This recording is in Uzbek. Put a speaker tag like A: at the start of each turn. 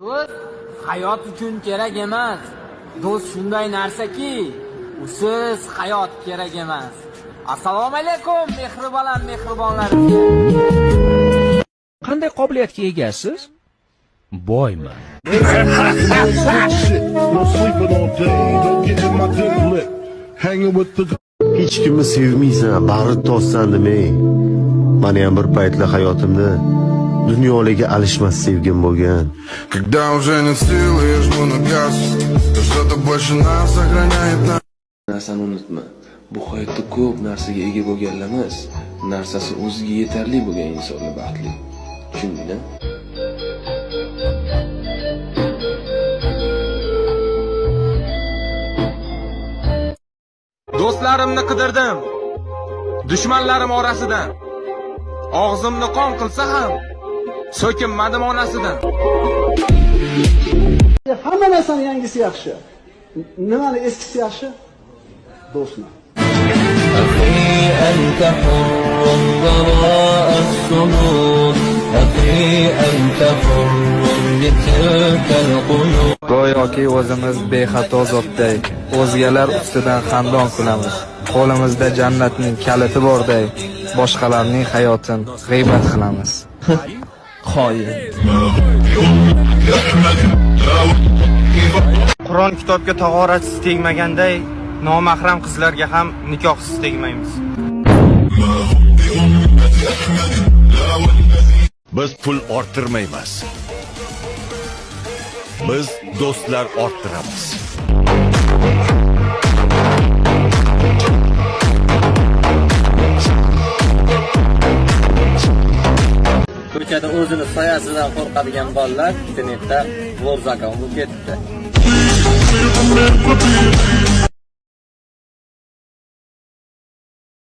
A: Do'st hayot uchun kerak emas. Do'st shunday narsaki, usiz hayot kerak emas. Assalomu alaykum, mehribonlar, mehribonlarimga.
B: Qanday qobiliyatga egasiz? Boyman.
C: Shit. No sleeping all day. Don't get in my dick lit. Hanging with the
D: Hech kimni sevmaysan, bag'ri tossan demay. Mani ham bir paytlar hayotimda dunyoligi alishmas sevgim bo'lgan.
E: Когда уже нет сил, я жму на газ. Что-то больше нас сохраняет нас.
F: Narsani unutma. Bu hayotda ko'p narsaga ega bo'lganlar emas, narsasi o'ziga yetarli bo'lgan insonlar baxtli. Tushundingmi?
G: Do'stlarimni qidirdim. Dushmanlarim orasidan. Og'zimni qon qilsa ham so'kinmadim onasidan.
H: Hamma narsani yangisi yaxshi. Nimani eskisi yaxshi? Do'stni.
I: أخي أنت حر وراء السنون، أخي أنت حر بتلك القيود.
J: Go'yoki o'zimiz bexato zotday, o'zgalar ustidan xandon kulamiz. Qo'limizda jannatning kaliti borday, boshqalarning hayotin g'iybat qilamiz.
I: Xoin.
K: Qur'on kitobga tog'oratsiz tegmaganday, nomahram qizlarga ham nikohsiz tegmaymiz.
L: Biz pul orttirmaymiz. Biz do'stlar orttiramiz.
I: Ko'chada o'zini soyasidan qo'rqadigan bolalar internetda вор закон bo'lib ketdi.